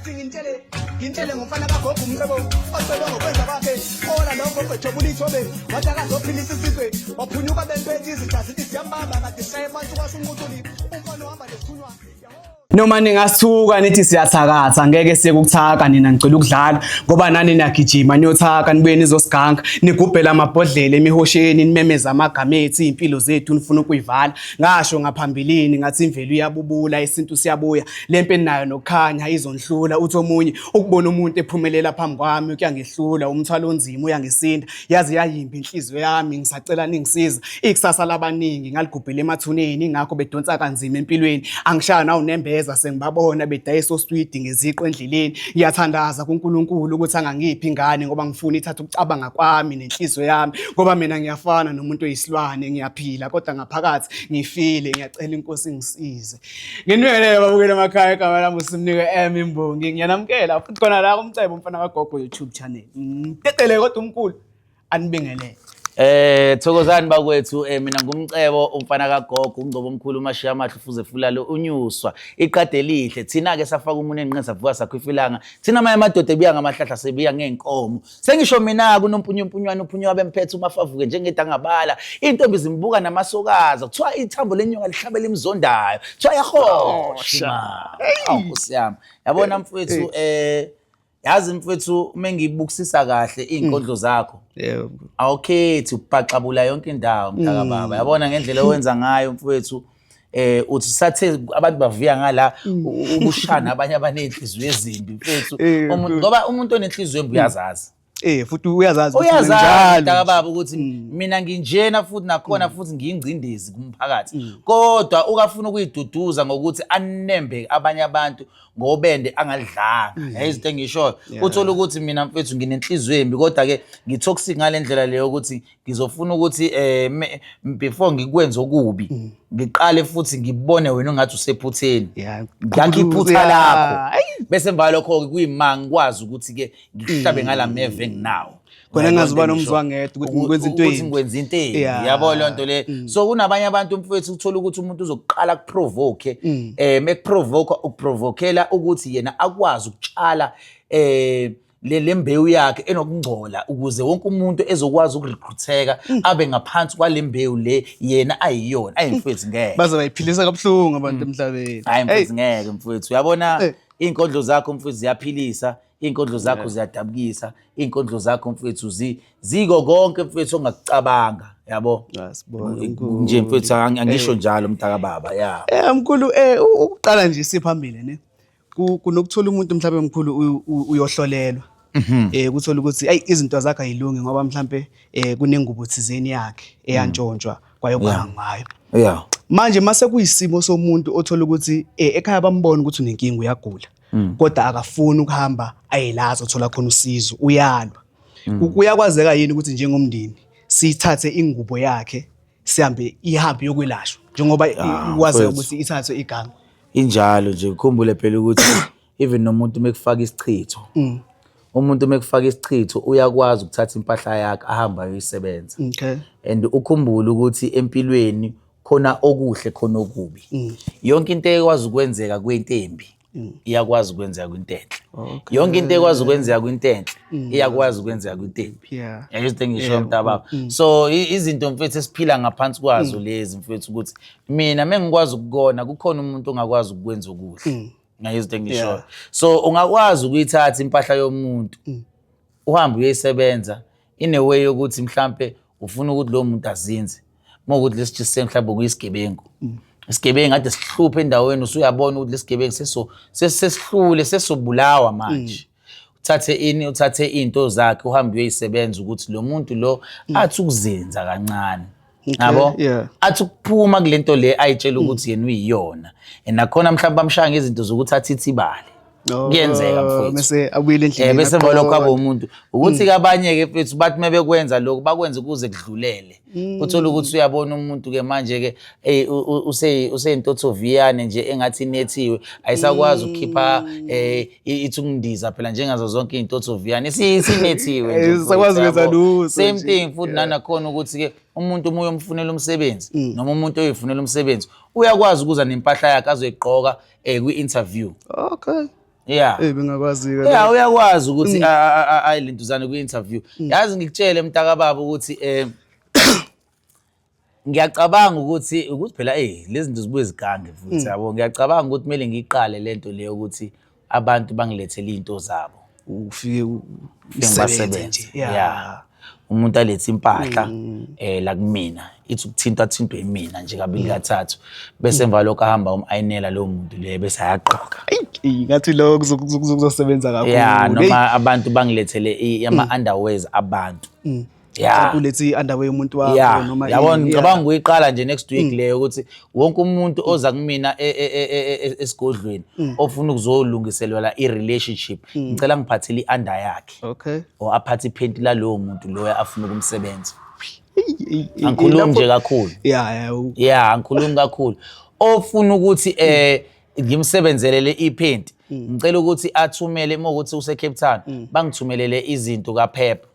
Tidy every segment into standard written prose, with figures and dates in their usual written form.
Athi ngintshele ngintshele ngomfana kagogo umcebo ocebe ngokwenza kwakhe ola lokho kwejobula ithobe wathi akazophilisa isizwe waphunyuka bempethe izitha zithi ziyambamba kade shaye phansi kwasho unquthuli umfana uhamba nesithunywa. Noma ningasithuka nithi siyathakatha, ngeke siye kukuthaka nina, ngicela ukudlala ngoba nani niyagijima niyothaka, nibuye nizosiganka, nigubhela amabhodlela emihosheni, nimemeza amagama ethu, iy'mpilo zethu nifuna ukuyivala. Ngasho ngaphambilini ngathi imvelo iyabubula, isintu siyabuya, le mpi eninayo nokukhanya izonhlula. Uthi omunye ukubona umuntu ephumelela phambi kwami kuyangehlula, umthwalo onzima uyangisinda, yaze yayimbi inhliziyo yami, ngisacela ningisiza. Ikusasa labaningi ngaligubhela emathuneni, ingakho bedonsa kanzima empilweni. Angishaya nawunembeza sengibabona bedayisa oswidi ngeziqu endleleni. Ngiyathandaza kuNkulunkulu ukuthi angangiphi ingane ngoba ngifuna ithathe ukucabanga kwami nenhliziyo yami, ngoba mina ngiyafana nomuntu oyisilwane, ngiyaphila kodwa ngaphakathi ngifile. Ngiyacela inkosi ingisize. Nginibingelele babukeli emakhaya, igama lami uSimnike M Imbongi. Ngiyanamukela futhi khona la kuMcebo umfana kagogo YouTube channel. Ngidedele kodwa umkhulu anibingelele. Thokozani bakwethu, mina ngumcebo umfana kagogo, ungcobo omkhulu umashiya amahle ufuze fulale unyuswa iqade elihle. Thina ke safaka umunwe enqe savuka sakhwifilanga. Thina amanye amadoda ebuya ngamahlahla sebuya ngeenkomo. Sengisho mina kunompunyumpunywana uphunywa bemphethe umafavuke njengedangabala. Intombi zimbuka namasokaza. Kuthiwa ithambo lenyoka lihlabela imzondayo. Kuthiwa yahosha. Awu Nkosi yami. Yabona mfowethu, yazi mfowethu, uma ngibukisisa kahle iy'nkondlo zakho, Yebo. awukhethi, ubhaxabula yonke indawo mntaka baba. Yabona ngendlela owenza ngayo mfowethu, uthi sathe abantu bavuya ngala ubushana abanye abanenhliziyo ezimbi mfowethu. Umuntu, ngoba umuntu onenhliziyo embi uyazazi. Futhi uyazazi ukuthi uyazazi njalo. Mntaka baba ukuthi mina nginjena, futhi nakhona futhi ngiyingcindezi kumphakathi, kodwa ukafuna ukuyiduduza ngokuthi anembe abanye abantu ngobende angadlanga. Yayizinto engishoyo, uthola ukuthi mina mfethu nginenhliziyo embi, kodwa ke ngi-toxic ngale ndlela leyo ukuthi ngizofuna ukuthi before ngikwenze okubi ngiqale futhi ngibone wena ungathi usephutheni, ngakho iphutha lakho, bese emva lokho-ke kuyima ngikwazi ukuthi-ke ngikuhlabe ngala meva enginawo. Khona engazuba nomzwangedwa ukuthi ngikwenza into ukuthi embi. Ngikwenza into embi. Yabo leyo nto le. So kunabanye abantu mfowethu, uthola ukuthi umuntu uzokuqala kuprovoke, mekuprovoke ukuprovokela ukuthi yena akwazi ukutshala le mbewu yakhe enokungcola ukuze wonke umuntu ezokwazi ukurecruiteka abe ngaphansi kwale mbewu le yena ayiyona. Ayi mfowethu, ngeke. Baze bayiphilisa kabuhlungu abantu emhlabeni. Hayi mfowethu, ngeke mfowethu. Uyabona, iy'nkondlo zakho mfowethu ziyaphilisa, iy'nkondlo zakho ziyadabukisa, iy'nkondlo zakho mfowethu ziko konke mfowethu ongakucabanga, yabo. Sibonge, mkhulu. Nje mfowethu, angisho njalo mntaka baba, ya. Mkhulu, ukuqala nje siphambili ne. Kunokuthola umuntu mhlawumbe mkhulu uyohlolelwa. Kuthola ukuthi ayi izinto zakhe ayilungi ngoba mhlambe kunengubo thizeni yakhe eyantshontshwa kwayobanga ngayo. Manje mase kuyisimo somuntu othola ukuthi ekhaya bambona ukuthi unenkinga, uyagula. Kodwa akafuni ukuhamba ayelazo othola khona usizo, uyalwa. Kuyakwazeka yini ukuthi njengomndeni sithathe ingubo yakhe sihambe ihambe yokwelashwa njengoba ikwazeka mfowethu. ukuthi ithathwe iganga? Injalo nje, ukhumbule phela ukuthi even nomuntu mekufaka isichitho, umuntu mekufaka isichitho uyakwazi ukuthatha impahla yakhe ahambe ayoyisebenza. And ukhumbule ukuthi empilweni khona okuhle, khona okubi. Yonke into ekwazi ukwenzeka kwinto embi iyakwazi ukwenzeka kwinto enhle. Yonke into ekwazi ukwenzeka kwinto enhle iyakwazi ukwenzeka kwinto embi. Yayizo into engisho, mntababa. So izinto mfethu esiphila ngaphansi kwazo lezi mfethu, ukuthi mina mengikwazi ukukona, kukhona umuntu ongakwazi ukukwenza okuhle. Ngayizo into engishoyo. So ungakwazi ukuyithatha impahla yomuntu uhambe uyoyisebenza in a way yokuthi mhlampe ufuna ukuthi lowo muntu azinze, uma ukuthi let's just say mhlawumbe kuyisigebengu, isigebengu kade sihluphe endaweni, usuyabona ukuthi lesigebengu sesihlule, sesobulawa manje, uthathe ini, uthathe into zakhe uhambe uyoyisebenza ukuthi lo muntu lo athi ukuzinza kancane, yabo, athi ukuphuma kulento le ayitshela ukuthi yena uyiyona, and nakhona mhlawumbe bamshaya ngezinto zokuthi athi ibale. Kuyenzeka mfowethu. Bese abuyele endleleni. Bese emva lokho abe aqonde. umuntu ukuthi ke abanye-ke mfethu bathi uma bekwenza lokhu bakwenze kuze kudlulele. Uthole ukuthi uyabona umuntu ke manje ke useyintothoviyane nje engathi inethiwe, ayisakwazi ukukhipha, ithi ukundiza phela njengazo zonke iy'ntothoviyane isinethiwe nje, mfowethu, Ayisakwazi ukwenza yabo. lutho Same nje. thing futhi nanakhona ukuthi ke umuntu uma uyomfunela umsebenzi noma umuntu oyifunela umsebenzi uyakwazi ukuza nempahla yakhe azoyigqoka kwi-interview. Yeah. Eh bengakwazi ke. Yeah, uyakwazi ukuthi ayilentuzane kwi-interview. Yazi ngikutshele mntakababa ukuthi ngiyacabanga ukuthi phela lezi zinto zibuye zigange futhi yabo. Ngiyacabanga ukuthi kumele ngiyiqale lento leyo ukuthi abantu bangilethele izinto zabo. Ufike usebenze nje. Yeah. Umuntu alethe impahla la kumina, ithi ukuthinta thintwe imina nje kabili kathathu, bese emva lokho ahamba um-ayinela lowo muntu leyo bese ayagqoka. Eyi, ngathi lokho kuzosebenza kakhulu. Yeah, noma abantu bangilethele ama-underwears abantu. Yeah. Ulethe i-underwear yomuntu wakho noma yabona, ngicabanga ukuyiqala nje next week leyo ukuthi wonke umuntu oza kumina esigodlweni ofuna ukuzolungiselwa i-relationship, ngicela ngiphathele i-under yakhe. Okay. Or aphathe iphenti lalowo muntu loyo afuna ukumsebenza. Angikhulumi nje kakhulu. Yeah. Yeah, angikhulumi kakhulu. Ofuna ukuthi ngimsebenzelele iphenti, ngicela ukuthi athumele uma ukuthi use Cape Town, bangithumelele izinto kaPep.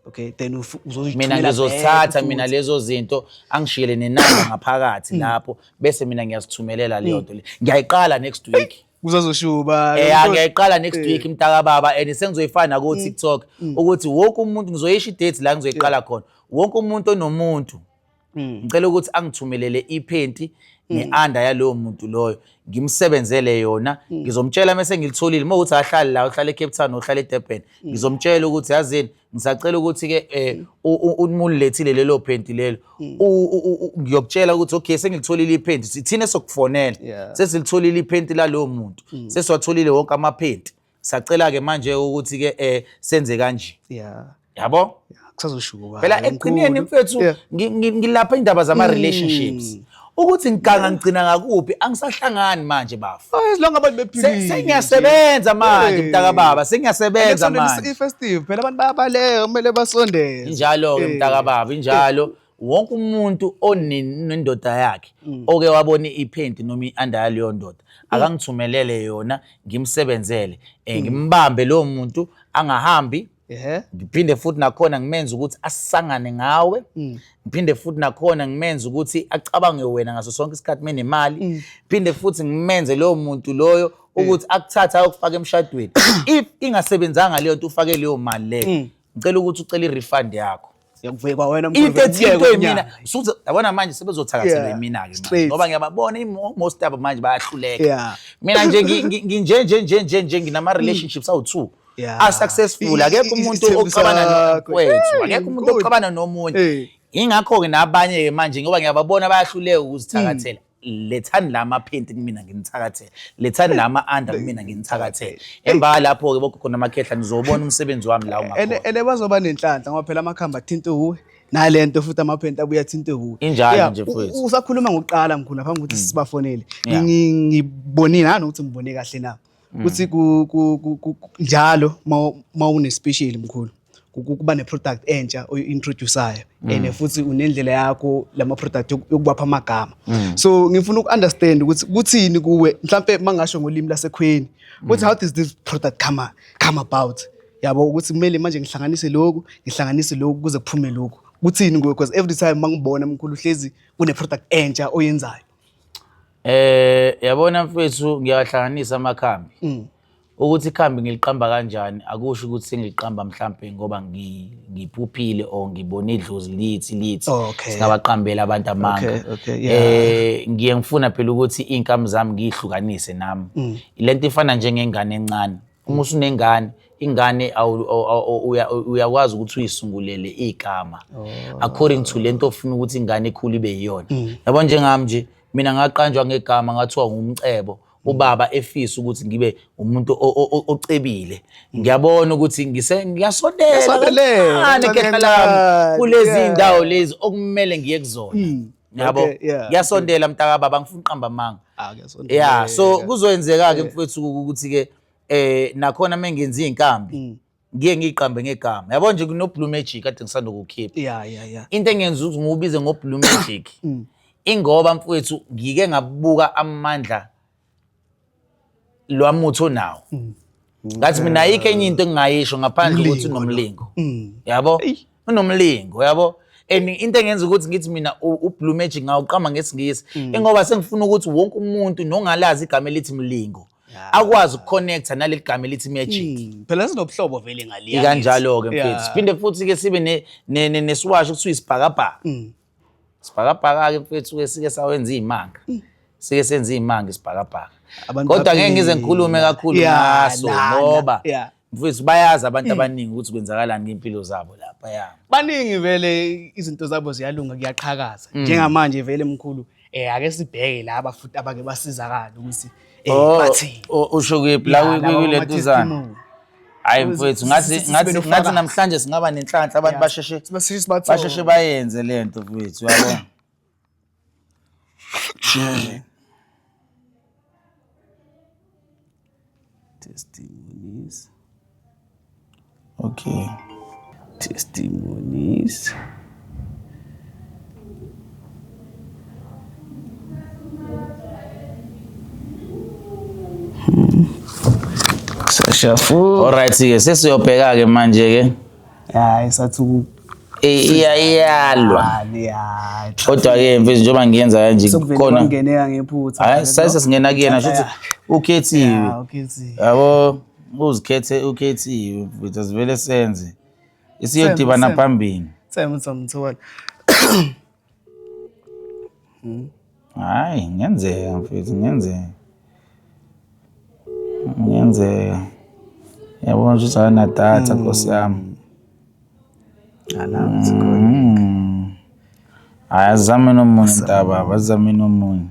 Okay, then uzozithumela mina ngizozithatha back mina futhi. Lezo zinto angishiyele nenamba ngaphakathi lapho, bese mina ngiyazithumelela leyo nto le. Ngiyayiqala next week. Kuzozoshuba. Ngiyayiqala next week mntaka baba, and sengizoyifana ku TikTok ukuthi wonke umuntu, ngizoyisho i-date la ngizoyiqala khona. Wonke umuntu onomuntu ngicela ukuthi angithumelele iphenti ne-under yalowo muntu loyo, ngimsebenzele yona. Ngizomtshela mase ngilitholile, uma ukuthi ahlali la, uhlala eCape Town, uhlala eDurban, ngizomtshela ukuthi yazini ngisacela ukuthi ke uma ulilethile lelo phenti lelo, ngiyokutshela ukuthi okay, sengilitholile iphenti, thina sokufonela, sesilitholile iphenti lalowo muntu, sesiwatholile wonke amaphenti, sacela ke manje ukuthi ke senze kanje. Yabo? Kusazoshuba. Phela ekugcineni mfethu ngilapha indaba zama relationships. Ukuthi ngiganga ngigcina ngakuphi angisahlangani manje bafu. As long abantu bephilile. Sengiyasebenza manje mntaka baba, sengiyasebenza manje. I-festive phela abantu bayabaleka, kumele basondele. Injalo ke mntaka baba, injalo. Wonke umuntu onendoda yakhe oke wabona iphenti noma i-under yaleyo ndoda, akangithumelele yona ngimsebenzele, ngimbambe lowo muntu angahambi. Ngiphinde futhi nakhona ngimenze ukuthi asangane ngawe, ngiphinde futhi nakhona ngimenze ukuthi acabange wena ngaso sonke isikhathi menemali, phinde futhi ngimenze lowo muntu loyo ukuthi akuthathe ayokufaka emshadweni. If ingasebenzanga leyo nto, ufake leyo mali leyo, ngicela ukuthi ucele i-refund yakho. Ngiyakuveka wena mkhulu. Into ethintwe mina, suze yabona manje sebezothakathelwa imina ke manje, ngoba ngiyababona most abo manje bayahluleka. Mina nje nginje nje nje nje nje nginama relationships awu2 a successful, akekho umuntu oxabana kwethu, akekho umuntu oxabana nomunye. Ingakho ke nabanye ke manje ngoba ngiyababona bayahluleka ukuzithakathela, lethani la amaphenti kumina nginithakathele, lethani la ama-under kumina nginithakathele. Emva lapho ke bogogo namakhehla nizobona umsebenzi wami la ungakhona. Ene bazoba nenhlanhla ngoba phela amakhamba athinta uwe nalento futhi amaphenti abuye athinte uwe. Injalo nje futhi. Usakhuluma ngokuqala mkhulu ngaphambi ukuthi sibafonele, ngibonile nanokuthi ngibone kahle na ukuthi njalo ma une special mkhulu kuba ne-product entsha oyi-introduce-ayo, and futhi unendlela yakho lama product yokubapha amagama. So ngifuna uku-understand ukuthi kuthini kuwe, mhlampe mangasho ngolimi lasekhweni ukuthi how does this product come about, yabo, ukuthi kumele manje ngihlanganise lokhu, ngihlanganise lokhu kuze kuphume lokhu, kuthini kuwe? Because every time mangibona mkhulu hlezi kune-product entsha oyenzayo. Yabona mfethu, ngiyawahlanganisa amakhambi. Ukuthi ikhambi ngiliqamba kanjani akusho ukuthi sengiliqamba mhlampe ngoba ngiphuphile or ngibone idlozi lithi singabaqambela abantu amanga. Ngiye ngifuna phela ukuthi iy'nkamu zami ngiyihlukanise nami. Lento ifana njengengane encane. Uma usunengane, ingane uyakwazi ukuthi uyisungulele igama according to lento ofuna ukuthi ingane ikhule ibe yiyona. Yabo njengami nje, mina ngaqanjwa ngegama ngathiwa ngumcebo, ubaba efisa ukuthi ngibe umuntu ocebile. Ngiyabona ukuthi ngiyasondela kancane khehla lami kulezi ndawo lezi okumele ngiye kuzona. Yabo, ngiyasondela mntaka baba, ngifuna uqamba amanga. Yeah, so kuzoyenzeka ke mfowethu ukuthi ke nakhona mengenza izinkambi ngiye ngiyiqambe ngegama. Yabo nje kuno Blue Magic kade ngisanda ukukhipha. Into engenza ukuthi ngiwubize ngo Blue Magic ingoba mfowethu ngike ngabuka amandla lwamuthi onawo. Ngathi mina ayikho enye into engingayisho ngaphandle ukuthi unomlingo. Yabo? Unomlingo, yabo? And into engenza ukuthi ngithi mina u-Blue Magic ngawuqamba ngesiNgisi ingoba sengifuna ukuthi wonke umuntu nongalazi igama elithi mlingo. Akwazi ukuconnecta naleli gama elithi magic. Phela sinobuhlobo vele ngaliya. Ikanjalo-ke mfethu. Siphinde futhi-ke sibe nesiwasho kuthiwa isibhakabhaka. Isibhakabhaka-ke mfethu-ke sike sawenza iy'manga. Sike senza iy'manga isibhakabhaka. Abantu Kodwa ngeke ngize baphila. ngikhulume kakhulu ngaso ngoba mfethu bayazi abantu abaningi ukuthi kwenzakalani ngey'mpilo zabo lapha ya. Baningi vele izinto zabo ziyalunga kuyaqhakaza. Njengamanje vele mkhulu ake sibheke laba futhi abake basizakala ukuthi Oh, bathini. usho kephi la Ya, laba kulentuzana? ama-testimony. Hayi mfethu ngathi Sibe ngathi nofakazi. namhlanje singaba nenhlanhla abantu basheshe Sibasheshe sibathole. basheshe bayenze lento mfethu uyabona. Testimonies. Okay. Testimonies. Sasha fu. Alright ke sesiyobheka ke manje ke. Hayi sathi ku Iyalwa. ya. Kodwa ke mfethu njengoba ngiyenza kanje Sokuvele khona. kwangeneka ngephutha. Hayi sase singena kuyena shuthi ukhethiwe. Ya, ukhethiwe. Yabo uzikhethe ukhethiwe mfethu asivele senze. Isiyodibana Same, same. phambili. Same uzomthola. Hayi ngenzeka mfethu ngenzeka. Ngenzeka. Yabona ukuthi akanadatha Nkosi yami. Ala sikhona. Hayi azame nomunye mntababa, azame nomunye.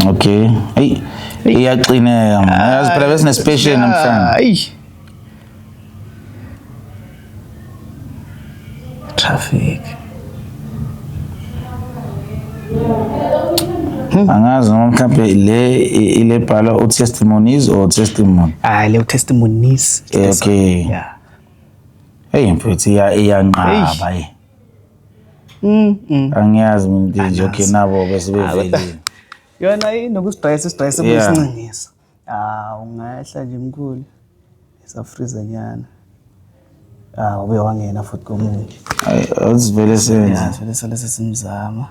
Okay. Hey, iyaqineka man. Yazi phela besine special namhlanje. Hayi. Traffic. Angazi noma mhlambe le ile bhala u testimonies or testimony. Hayi le testimonies. Okay. Yeah. Hey mfethu iya iyanqaba hey. Angiyazi mina nje okay nabo bese bevelile. Yona inokusidayisa isidayisa Yeah. kusincingisa. Ah ungehla nje mkhulu. Isafreeze nyana. Ah ube wangena futhi komunye. Hayi asivele senze. Ya vele sale sesimzama.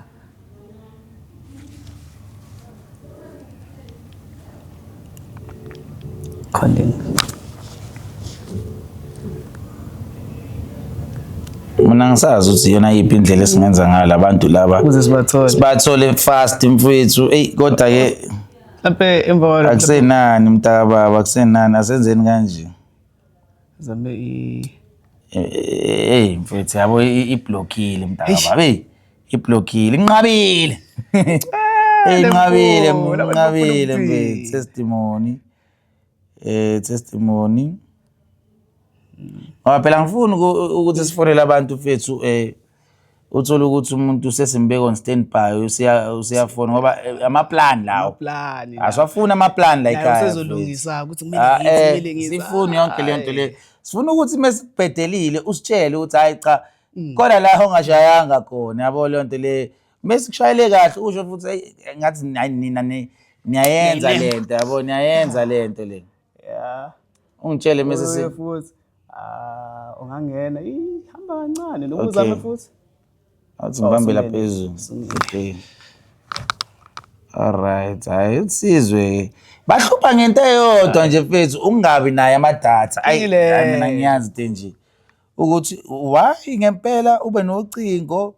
Calling. Mina ngisazi ukuthi iyona yiphi indlela esingenza ngayo labantu laba. Ukuze sibathole. Sibathole fast mfethu. Ey kodwa ke Mhlampe emva kwalokho akusenani mntakababa akusenani asenzeni kanje. zame i Hey mfethu yabo iblockile mntakababa. Hey iblockile inqabile. Hey inqabile lemfula, abantu inqabile bafuna mfethu ukuphila. testimony. Testimony. Ngoba phela ngifuni ukuthi sifonele abantu mfethu uthole ukuthi umuntu sesimbeka on standby usiyafona ngoba ama-plan lawo. Plan. Asiwafuni ama-plan la Naye ekhaya. usezolungisa ukuthi kumele Ah, ngithi, kumele ngithi. sifuni yonke le nto le. Sifuna ukuthi mesikubhedelile usitshele ukuthi hayi cha khona la ongashayanga khona yabo leyo nto le. Mesikushayele kahle usho futhi hey ngathi hayi nina niyayenza le nto yabo niyayenza le nto le. Yeah. Ungitshele mase Uye si futhi. Ah ungangena. Ih hamba kancane Okay. nokuzama futhi. Athi ngibambe la usungene. phezulu. Okay. Alright, hayi usizwe. Bahlupha ngento eyodwa nje mfethu ungabi naye amadatha. Ayi Ile. hayi, mina ngiyazi into nje ukuthi why ngempela ube nocingo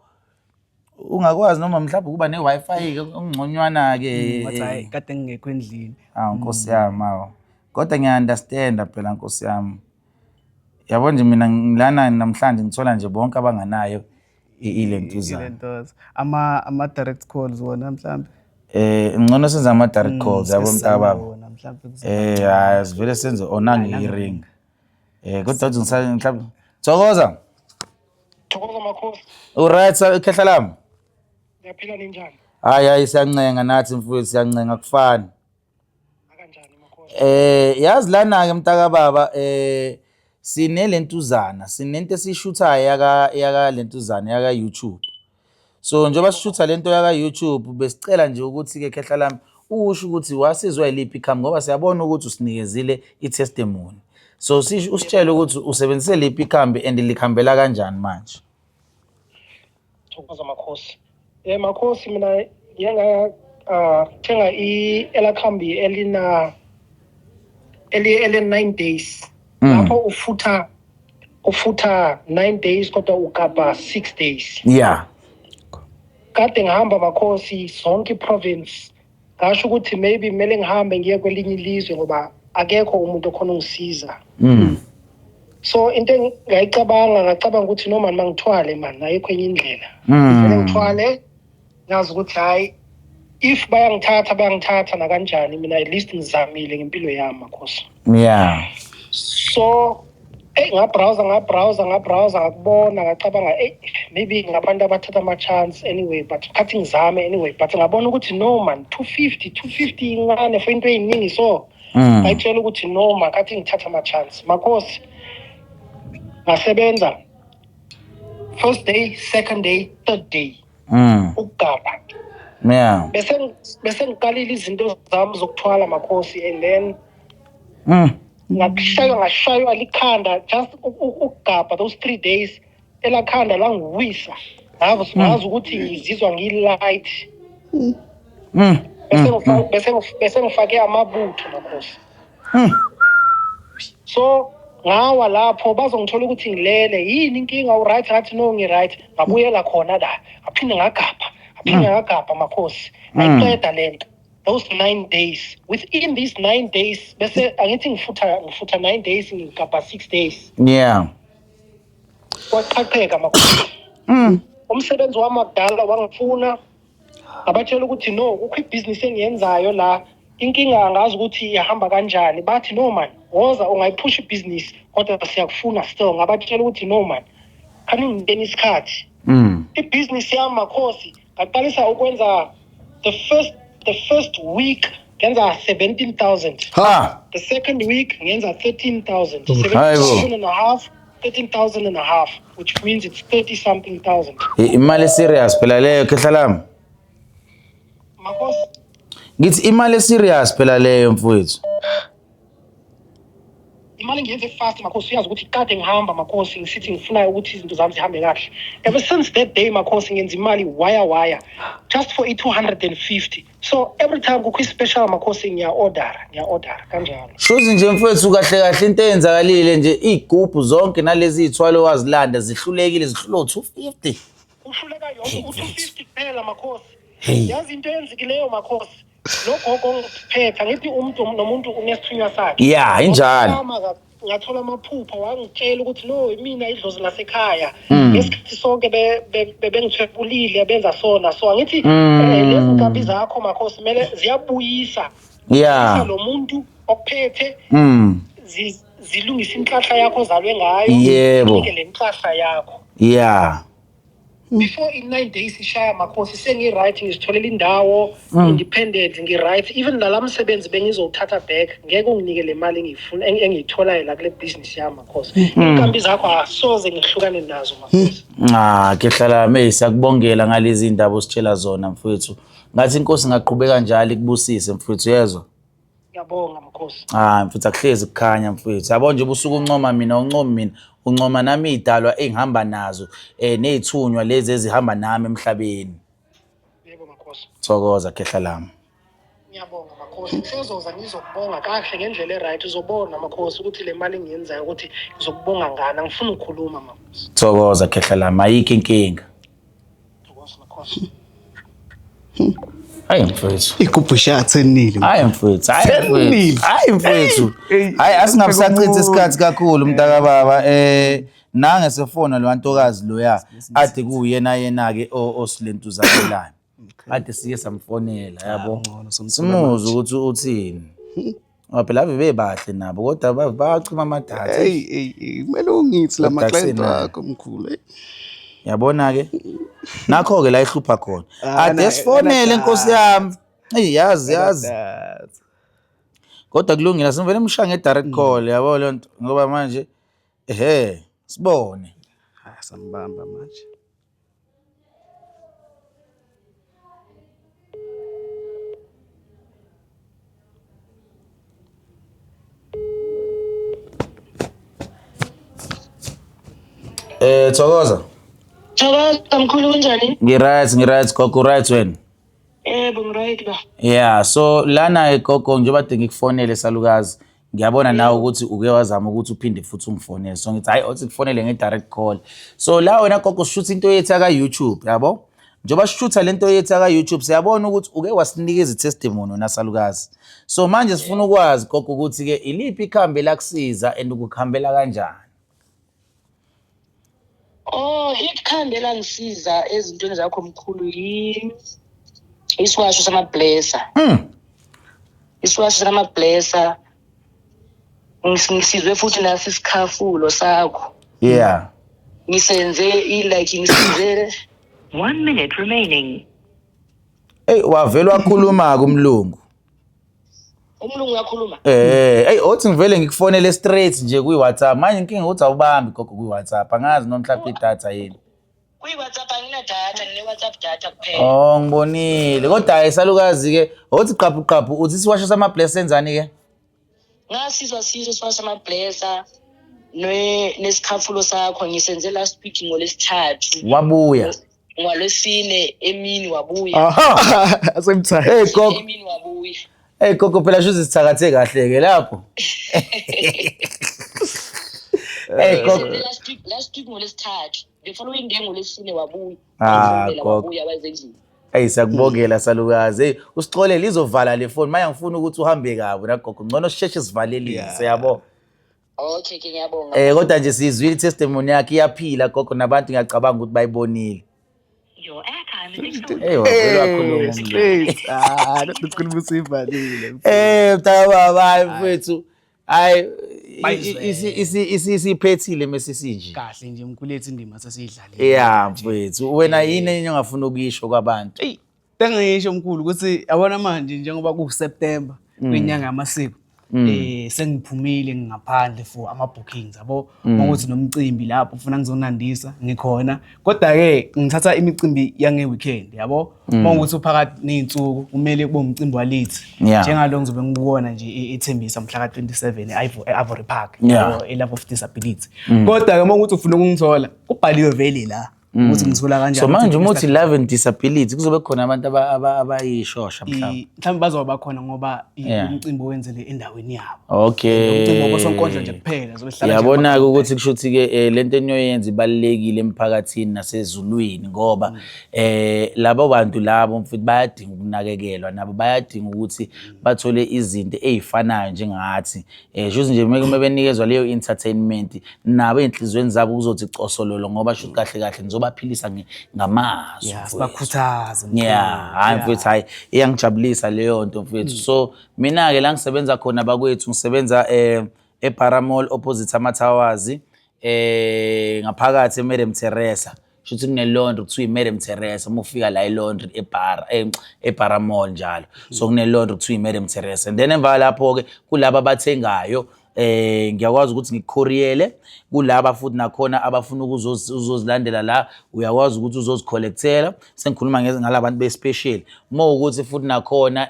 ungakwazi noma mhlawumbe ukuba ne-Wi-Fi ke ongconywana ke. Wathi hayi kade ngingekho endlini. Awu Nkosi yami awu. Kodwa ngiya-understand phela Nkosi yami. Yabo nje mina ngilana namhlanje ngithola nje bonke abanganayo ilentuzana. Ilentoza. Ama direct calls wona mhlambe. Ngcono senze ama direct calls yabo mntakababa. Wona mhlambe kuzo. Hayi sivele senze onangi i-ring. Kodwa uthi ngisale mhlawumbe. Thokoza. Thokoza makhosi, Uright khehla lami. niyaphila ninjani? Hayi hayi siyancenga nathi mfowethu siyancenga kufani. Akanjani makhosi? Yazi lana ke mntaka baba, sinelentuzana, sinento esishuthayo yaka lentuzana yaka YouTube. So njengoba sishutha lento yaka YouTube, besicela nje ukuthi ke, khehla lami, usho ukuthi wasizwa yiliphi ikhambi, ngoba siyabona ukuthi usinikezile i-testimony. So usitshele ukuthi usebenzise liphi ikhambi and likhambela kanjani manje. Thokoza makhosi. Makhosi, mina ngiye nga thenga i elakhambi elina eli 9 days. Lapho ufutha 9 days kodwa ugabha 6 days. Kade ngihamba makhosi zonke i-province, ngasho ukuthi maybe kumele ngihambe ngiye kwelinye ilizwe ngoba akekho umuntu okhona ungisiza. So into engayicabanga, ngacabanga ukuthi no man, mangithwale man, ayikho enye indlela. Kumele ngithwale, ngazi ukuthi hayi, if bayangithatha, bayangithatha nakanjani, mina at least ngizamile ngempilo yami makhosi. So eyi, ngabrowsa, ngabrowsa, ngabrowsa, ngakubona, ngacabanga, eyi, maybe ngabantu abathatha ama-chance anyway, but khathi ngizame anyway, but ngabona ukuthi no man, 250, 250 incane for into ey'ningi, so ngayitshela ukuthi no man, khathi ngithatha ama-chance makhosi. Ngasebenza first day, second day, third day ukugabha. Bese ngiqalile izinto zami zokuthwala makhosi, and then ngashaywa, ngashaywa likhanda, just ukugabha those 3 days, elakhanda langiwisa, ngazi ukuthi ngizizwa ngi-light. Bese ngifake amabutho makhosi. So ngawa lapho, bazongithola ukuthi ngilele, yini inkinga, u-right? Ngathi no, ngi-right. Ngabuyela khona la, ngaphinde ngagabha, ngaphinde ngagabha makhosi, ngayiqeda lento those 9 days. Within these 9 days, bese angithi ngifutha 9 days, ngigabha 6 days. Kwaqhaqheka makhosi. Umsebenzi wami wakudala wangifuna, ngabatshela ukuthi no, kukho ibhizinisi engiyenzayo la, inkinga angazi ukuthi ihamba kanjani. Bathi no man, woza, ungayiphusha ibhizinisi kodwa siyakufuna still. Ngabatshela ukuthi no man, khani ngibeni isikhathi. Ibhizinisi yami makhosi, ngaqalisa ukwenza the first week ngenza 17,000. Ha. The second week ngenza 13,000. Hayibo. 17 and a half, 13,000 and a half, which means it's 30 something thousand. Imali serious phela leyo, khehla lami. Makhosi. Ngithi imali serious phela leyo, mfowethu. Imali ngiyenze fast makhosi. Uyazi ukuthi kade ngihamba makhosi, ngisithi ngifuna ukuthi izinto zami zihambe kahle. Ever since that day makhosi, ngenza imali waya waya just for i-250. So every time kukho i-special makhosi, ngiya-ordera, ngiya-ordera kanjalo. Shuthi nje mfowethu, kahle kahle into eyenzakalile nje, iy'gubhu zonke nalezi iy'thwalo wazilanda zihlulekile, zihlulwe u-250. Uhluleka yonke u-250 kuphela makhosi. Hey. Yazi into eyenzekileyo makhosi, lo gogo ongiphetha, ngithi umuntu nomuntu unesithunywa sakhe. Ya, injalo. Ngathola amaphupho, wangitshela ukuthi no, imina idlozi lasekhaya. Ngesikhathi sonke bebengithwebulile, benza sona, so angithi lezi nkambi zakho makhosi kumele ziyabuyisa lo muntu okuphethe, zilungise inhlahla yakho ozalwe ngayo. Zinike le nhlahla yakho. Before in 9 days ishaya makhosi, sengi-right, ngizitholela indawo, independent, ngi-right. Even nala msebenzi bengizowuthatha back, ngeke unginike le mali engiyifuna, engiyitholayo la kule business yami makhosi. Iy'nkambi zakho asoze ngihlukane nazo makhosi. Ah, khehla lami, hey, siyakubongela ngalezi indaba ositshela zona mfowethu. Ngathi inkosi ingaqhubeka njalo ikubusise mfowethu, yezwa. Ngiyabonga makhosi. Ah mfethu, akuhlezi kukhanya mfethu. Yabo nje ubusuku uncoma mina, uncomi mina, uncoma nami idalwa engihamba nazo nezithunywa lezi ezihamba nami emhlabeni. Yebo makhosi. Thokoza, khehla lami. Ngiyabonga makhosi, ngisezoza ngizokubonga kahle ngendlela e-right. Uzobona makhosi ukuthi le mali engiyenzayo ukuthi ngizokubonga ngani. Angifuni ukukhuluma makhosi. Thokoza, khehla lami, ayikho inkinga. Thokoza makhosi. Hayi mfethu. Igubhu ishathenile. Hayi mfethu, hayi mfethu. Thenile. Hayi mfethu. Hey, Hayi, asingabe sachitha umuntu. isikhathi kakhulu mntaka baba. Nange sefona lo ntokazi loya ade kuyena yena ke osilentuzalelayo. Ade sike samfonela, yabo. Ngcono somthola. Simuze ukuthi uthini. Ngoba phela ave bebahle nabo, kodwa bayacima amadatha. Hey hey hey, kumele ungithi lama Kodwa client akusenayo. wakho mkhulu. Hey. Yabona ke. Nakho ke la ihlupha khona. Ah, Ade sifonele, nkosi yami. Hey, yazi yazi. That's- Kodwa kulungile, simvele mshange direct call yabo leyo nto ngoba manje ehe sibone. Hayi sambamba manje. Thokoza. Thokoza mkhulu, kunjani? Ngi-right, ngi-right gogo, right wena? Yebo, ngi-right ba. Yeah, so lana gogo njengoba kade ngikufonele salukazi, ngiyabona nawe ukuthi uke wazama ukuthi uphinde futhi ungifonele. So ngithi hayi othi kufonele nge-direct call. So la wena gogo sishutha into yethu aka YouTube, yabo? Njengoba sishutha lento yethu aka YouTube siyabona ukuthi uke wasinikeza i-testimony wena salukazi. So manje sifuna ukwazi gogo ukuthi ke iliphi ikhambi lakusiza and ukukhambela kanjani? Oh, ikhambi elangisiza ezintweni zakho mkhulu yi isiwasho samablesser. Isiwasho samablesser. Ngisizwe futhi nasi isikhafulo sakho. Ngisenze i like ngisenze 1 minute remaining. Hey, wavela wakhuluma kumlungu. Umlungu uyakhuluma. Hey, othi ngivele ngikufonele straight nje kwi WhatsApp. Manje inkinga ukuthi awubambi gogo kwi WhatsApp. Angazi noma mhlawumbe idatha yini. Kwi WhatsApp angina data, ngine WhatsApp data kuphela. Oh, ngibonile. Kodwa hayi salukazi ke, othi qaphu qaphu uthi isiwasho sama bless senzani ke? Ngasizwa sizo siwasho sama blesser ne nesikhafulo sakho ngisenze last week ngolesithathu. Wabuya. Ngolwesine emini wabuya. Aha. Same time. Hey gogo. Emini wabuya. Hey gogo phela shuthi sithakathe kahle ke lapho. Hey gogo. Last week ngolesithathu. The following day ngolesine wabuya. Ah, gogo. Wabuya waze endlini. Hey siyakubongela salukazi. Hey usixolele izovala le phone. Manje ngifuna ukuthi uhambe kabi na gogo. Ngcono sisheshe sivalelise yabo. Okay ke ngiyabonga. Kodwa nje sizwile testimony yakhe iyaphila gogo nabantu ngiyacabanga ukuthi bayibonile. Your airtime is exhausted. Hey wavela wakhuluma. Straight. Ah, lokukhuluma usivalile. Mntaka hayi mfethu. Hayi Bayizwele. isiphethile mesisinje. Kahle nje mkhulu ethu indima sesiyidlalile. Yeah mfethu. Wena yini enye ongafuna ukuyisho kwabantu? Ey, tengisho mkhulu ukuthi yabona manje njengoba ku September kwinyanga yamasiko. Sengiphumile ngaphandle for ama bookings yabo ukuthi nomcimbi lapho ufuna ngizonandisa ngikhona kodwa ke ngithatha imicimbi yange weekend yabo mawukuthi uphakathi nezinsuku kumele kube umcimbi walithi njengalo ngizobe ngikuwona nje eThembisa mhla ka 27 eIvory Park yabo eLove of Disability kodwa ke mawukuthi ufuna ukungithola kubhaliwe vele la ukuthi ngithola kanjani. So manje uma uthi Love and Disability kuzobe khona abantu abayishosha mhlawumbe. Mhlawumbe bazoba khona ngoba umcimbi wenzele endaweni yabo. Okay. Umcimbi wosonkondlo nje kuphela zobe hlala. Yabona ke ukuthi kusho ukuthi ke lento eniyoyenza ibalulekile emphakathini nasezulwini ngoba labo bantu labo mfethu bayadinga ukunakekelwa nabo bayadinga ukuthi bathole izinto ezifanayo njengathi. Shuthi nje uma benikezwa leyo entertainment nabo enhlizweni zabo kuzothi cosololo ngoba shuthi kahle kahle nizobaphilisa ngamazwi. Yeah, sibakhuthaze. Yeah, hayi mfethu hayi iyangijabulisa leyo nto mfethu. So mina ke la ngisebenza khona bakwethu ngisebenza eParamall opposite ama Towers ngaphakathi eMadam Teresa. Shuthi kune laundry kuthiwa iMadam Teresa uma ufika la e-laundry eBara eParamall njalo. So kune laundry kuthiwa iMadam Teresa. And then emva lapho ke kulabo abathengayo ngiyakwazi ukuthi ngikukhuriyele kulaba futhi nakhona abafuna ukuzozilandela la uyakwazi ukuthi uzozicollectela. Sengikhuluma ngalabantu be special. Uma ukuthi futhi nakhona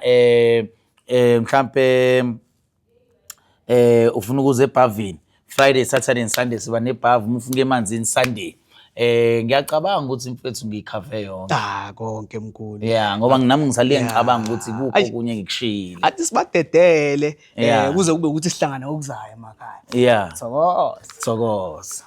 mhlambe ufuna ukuza ebhavini Friday, Saturday and Sunday siba nebhavu, uma ufuna emanzini Sunday. Ngiyacabanga ukuthi mfethu ngiyikhave yonke. Ah, konke mkhulu. Yeah, ngoba nami ngisale ngicabanga ukuthi kukho okunye ngikushiyile. Athi sibadedele kuze kube ukuthi sihlangane okuzayo emakhaya. Yeah. Thokoza. Thokoza.